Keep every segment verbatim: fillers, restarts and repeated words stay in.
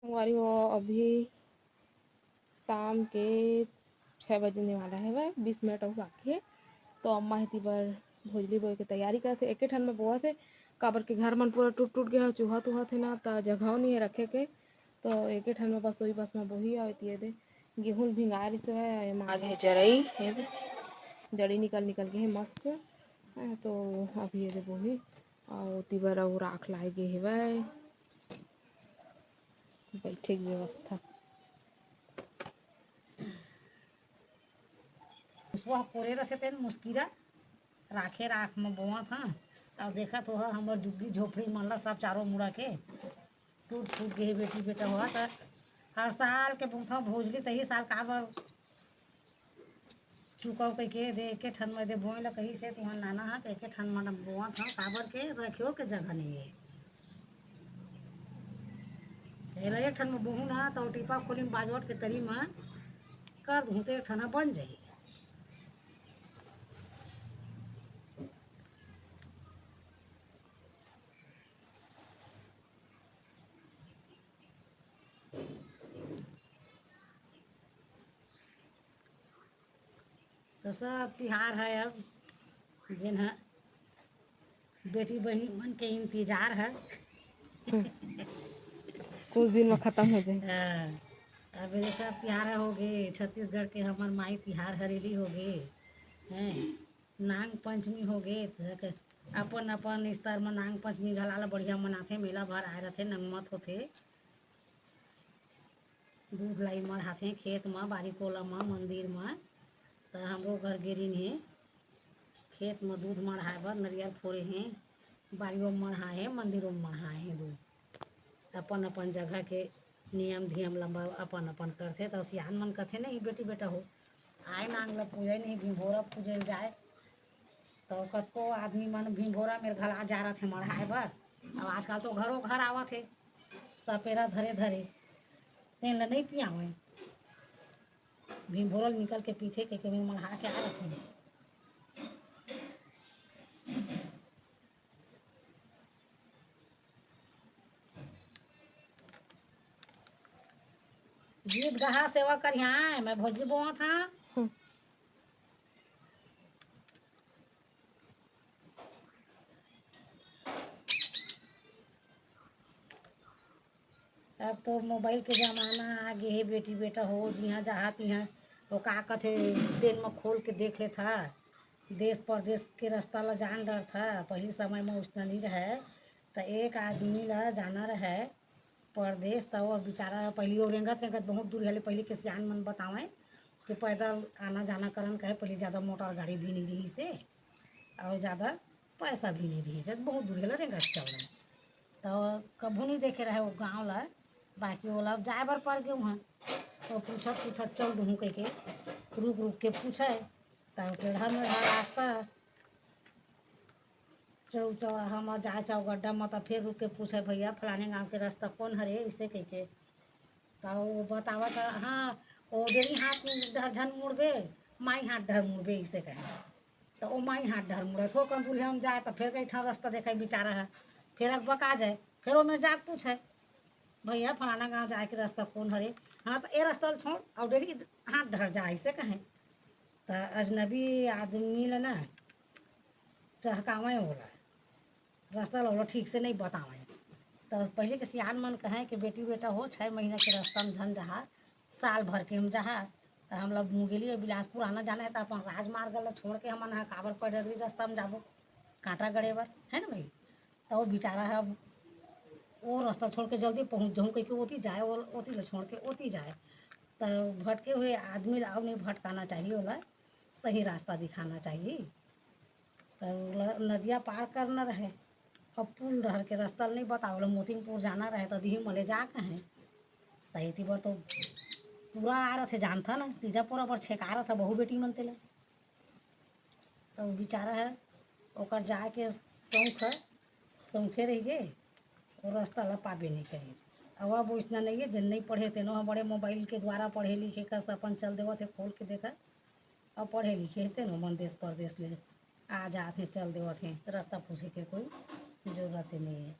संगवारी हो, अभी शाम के छः बजने वाला हवय, बीस मिनट अउ बाकी हे। तो अम्मा एती बर भोजली बोए के तैयारी करत हे। एके ठन म बोवत हे, काबर के घर मन पूरा टूट टूट गे हे, चूहा तुहा थे ना, त जगह नइ हे रखे के। तो एके ठन म बस ओही बस म बोही। अउ एती ये दे गेहूं ल भिंगाए रिहिस हवय, एमा आगे हे जरई, ये दे जड़ी निकल निकल गे हे मस्त। हाँ, तो अभी ये दे बोही। अउ ओती बर अउ राख लाए गे हेवय, बइठे के व्यवस्था। मुसवा ह कोरे रथे तेन मुस्किरा राखे राख म बोवत हन। अउ देखत होहा हमर झुग्गी झोपड़ी मन ला सब चारों मुड़ा के टूट फूट गे हे बेटी बेटा होहा। त हर साल के बुनथव भोजली, तही साल काबर चुकव कहिके दे एके ठन म दे बोए ला कहिस हे तुहन नाना ह, त एके ठन म बोवत हव, काबर के रखेव के जगह नइ हे। एला एक ठन म बोहू ना, त ओ टीपा खोली म बाजवट के तरी म कर दूहूं, त एक ठन ह बन जाही। तो सब तिहार है अब, जेन ह बेटी बहिनी मन के इंतजार है। कुछ दिन में खत्म हो जाए। हाँ, अब ये सब तिहार हो गए, छत्तीसगढ़ के हमर माई तिहार हरेली हो गए, हैं, नांग पंचमी हो गए, त अपन अपन स्तर में नांग पंचमी घला ल बढ़िया मनाथे, मेला भर आए रथे, नंगमत होथे। दूध लाई मढ़ाथे खेत म, बारी कोला म, मंदिर म। त हमरो घर गे रिहिन हे, खेत म दूध मढ़ाए बर नरियर फोरे हे, बारियो म मढ़ाए हे, मंदिरो म मढ़ाए हे दूध। अपन अपन जगह के नियम धियम लंबा अपन अपन करथे। त सियान मन कथे नहीं बेटी बेटा हो, आए नांग ल पूजे नहीं, भिंभोरा पूजे ल जाए। त कतको आदमी मन भिंभोरा मेर घला जा रथे मढ़ाए बर। अब आजकल तो घरो घर आवत हे सपेरा धरे धरे, तेन ल नहीं पियावय। भिंभोरा ल निकल के पीथे के, के में मढ़ा के आ रथे। गीत गहा सेवा करिहा, मैं भोजी बोवत हा। हम्म। अब तो मोबाइल के जमाना आ गे हे बेटी बेटा हो, जिहाँ जहाँ तिहाँ वो का कथे, दिन म खोल के देख लेथा, देश परदेश के रस्ता ल जान डरथा। पहिली समय म उसना नइ रहय, त एक आदमी ल जाना रहय परदेश, त वो बेचारा पहिली वो रेंगत रेंगत बहुत दूर हले, पहिली के सियान मन बतावय कि पैदल आना जाना करन कहे, पहिली ज़्यादा मोटर गाड़ी भी नइ रिहिस हे। अउ ज़्यादा पैसा भी नइ रिहिस हे, बहुत दूर हेला रेंगत चल रहे। त कभू नइ देखे रहे वो गाँव ला, बाकी ओला अब जाए बर पड़ गे उहाँ। त पूछत पूछत चल दूहूँ कहिके रुक रुक के पूछे। त टेढ़ा मेढ़ा रास्ता, चौ चौराहा म जाए चौगड्ढा म, त फेर रुक के पूछे, "भैया फलाने गाँव के रास्ता कौन हरे?" इसे कहिके। त वो बतावत, "हाँ, वो डेरी हाथ डहर झन मुड़बे, माई हाथ डहर मुड़बे," इसे कहे। त ओ माई हाथ डहर मुड़त हो, कन दूरिहा म जाए, त फेर कई ठन रस्ता देखे बिचारा ह, फेर अकबका जाए, फेर ओमे जाके पूछे, "भैया, फलाना गाँव जाए के रस्ता कौन हरे?" "हाँ, त ए रस्ता ल छोड़, अउ डेरी हाथ डहर जा," अइसे कहे। त अजनबी आदमी ल ना चहकावय ओला। रस्ता ल ओला ठीक से नइ बतावय। त पहिले के सियान मन कहय कि बेटी बेटा हो, छह महीना के रस्ता म झन जहा, साल भर के हम जहा। त हमला मुंगेली अउ बिलासपुर आना जाना हे, त अपन राजमार्ग ल छोड़ के हमन ह काबर पैदल रस्ता म जाबो, कांटा गड़े बर, है ना भाई? त वो बेचारा ह वो रस्ता छोड़ के जल्दी पहुंच जाऊं कहिके ओती जाए, वो ओती ल छोड़ के ओती जाए। त भटके हुए आदमी ल अउ नहीं भटकाना चाहिए, ओला सही रास्ता दिखाना चाहिए। त ओला नदिया पार करना रहे, अब पुल डहर के रस्ता ल नइ बतावय, ओला मोतिनपुर जाना रहे, त दिही मले जा कहे। त एती बर तो पूरा आ रथे, जानथा न, तीजा पोरा बर छेका रथे बहू बेटी मन तेला। त उ बिचारा ह, ओकर जाए के सौंख ह, सौंखे रहिगे, ओ रस्ता ल पाबे नइ करे। अउ अब ओइसना नइ हे, जेन नइ पढ़े तेनो ह बड़े मोबाइल के द्वारा पढ़े लिखे कस अपन चल देवत हे, खोल के देखा, अउ पढ़े लिखे हे तेनो मन देश परदेश ले आ जात हे, चल देवत हे, रस्ता पूछे के कोई जरूरत ही नइ हे।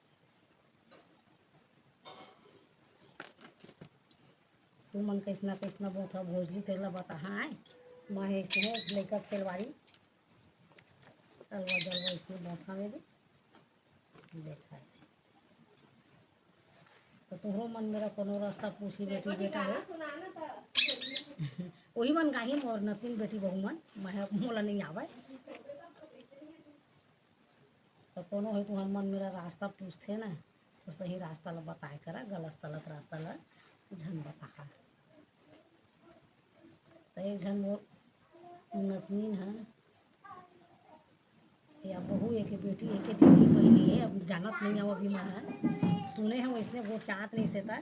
तुमन कइसना कइसना बोथव भोजली तेला बताहा आय। मैं अइसने लइका खेलवारी अलवा जलवा अइसने बोथावे दे देखा। तो तुहरो मन मेरा कोनो रास्ता पूछी बेटी बेटा हो। वही मन गाही मोर नतिन बेटी बहू मन, मैं मोला नहीं आवे। तो कोनो है तुहर मन मेरा रास्ता पूछथे ना, तो सही रास्ता ला बताए करा, गलत सलत रास्ता ला झन बताहा। तो एक झन मोर नतनीन है या बहू, एक बेटी, एक दीदी बहिनी है, अब जानत नहीं है, अभी मैं है सुने हैं वैसे वो ख्यात नहीं सेता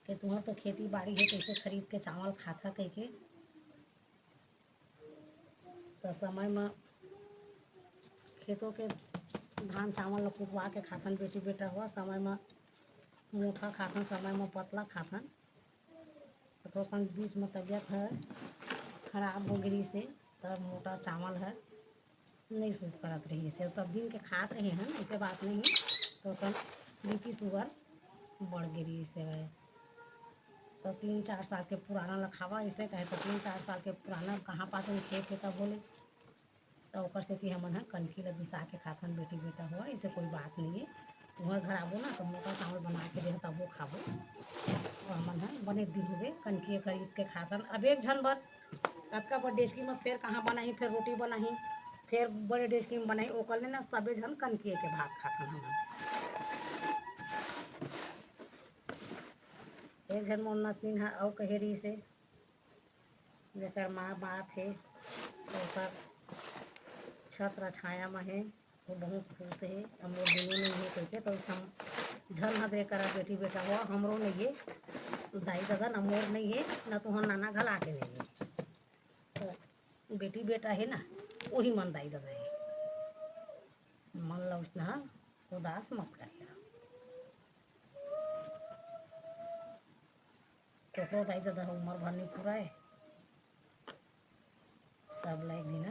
कि तुम्हार तो खेती बाड़ी है, कैसे खरीद के चावल खाता कह के। तो समय में खेतों के धान चावल ल कुटवा के खाथन बेटी बेटा हो, समय में मोटा खाथन, समय में पतला खाथन। तो थोड़ा बीच में तबीयत है खराब हो गई से, तब मोटा चावल है नहीं सूट करत रही से, सब दिन के खात रहे हैं, ऐसे बात नहीं। तो अपन बीपी शुगर बढ़ गई से है। तो तीन चार साल के पुराना ल खावा, इसे कहे तो तीन चार साल के पुराना कहाँ पाते खेत के तब बोले। तो ओकर सेती हमन ह कनकी ल बिसा के खाथन बेटी बेटा हो, ऐसे कोई बात नहीं है। तुम्हर घर आबो ना तो मोटा चावल बना के देह तबो खाबो। और हमन ह बने दिन होगे कनकी खरीद के खाथन। अब एक झन बर कतका बर डेचकी में फेर कहाँ बनाही, फेर रोटी बनाही, फेर बड़े डेचकी में बनाही, ओकर ले ना सबे झन कनकी के भात खाथन हमन। एक झन मोर नतनीन ह अउ कहे रहिस हे, जेकर माँ बाप हे, ओकर छत्र छाया म हे, वो बहुत खुश हे। अब मोर दुनों नइ हे कहिके, तो हम झन ह दे करा बेटी बेटा हो, हमरो नइ हे दाई ददा, न मोर नइ हे, न तुहर नाना घला के नइ हे। तो बेटी बेटा हे ना, वही मन दाई ददा हे। मन ल उसना उदास मत कर। तोहरो दाई ददा ह उमर भर नइ पुराय, सब ल एक दिन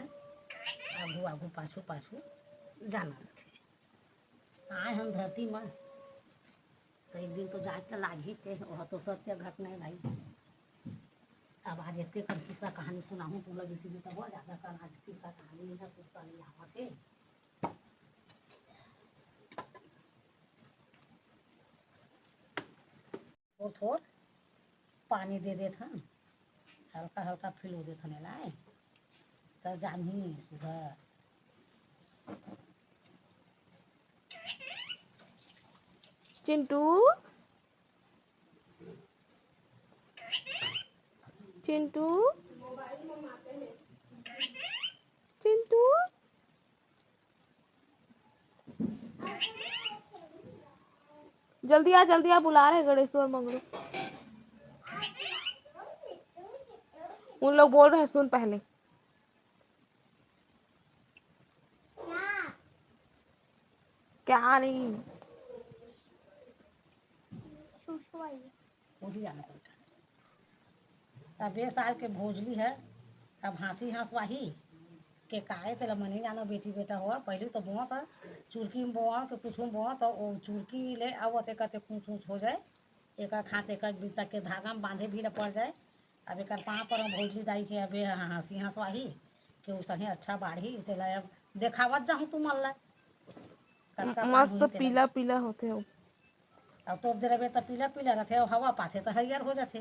आगू आगू पाछू पाछू जाना रथे। आए हन धरती म, तो एक दिन तो जाए के लागही चे, वह तो सत्य घटना है भाई। अब आज एतके कन किस्सा कहानी सुनाहूँ तुमला बेटी बेटा हो, ज्यादा कन आज किस्सा कहानी नहीं है, सुस्ता नहीं आवत है। थोर थोर पानी दे देथन, हल्का हल्का फिलो देथन एला, त जामही सुघर। चिंटू, चिंटू, चिंटू। जल्दी आ, जल्दी आ, बुला रहे गणेशवर मंगलू। उन लोग बोल रहे हैं, सुन पहले। क्या नहीं? पूरी जाना पड़ता। तब ए साल के भोजली है, तब हाँसी हँसवाही के काहे तेला मने जानो बेटी बेटा हो। पहली तो बोआ था चुरकी में बोआ तो कुछ में बोआ तो वो चुरकी ले आवत एक ते कुछ कुछ हो जाए, एक हाथ एक बित्ता के धागा में बांधे भी ल पड़ जाए। अब एक पाँव पर भोजली दाई के अबे हाँसी हँसवाही के उसने अच्छा बाढ़ी तेला अब देखावत जाहूँ तुमन ला। कतका पानी मस्त तेला पीला पीला होते हो। अब तोप दे रहिबे त पीला पीला रथे, अउ हवा पाथे त हरियर हो जाथे।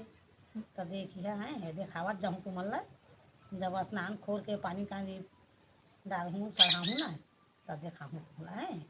त देखिहा, हैं, हे देखावत जाहूँ तुमन ला, जब स्नान खोर के पानी कांजी डारहूँ, चढ़ाहूँ ना, तब देखाहूँ तुमन ला, हैं।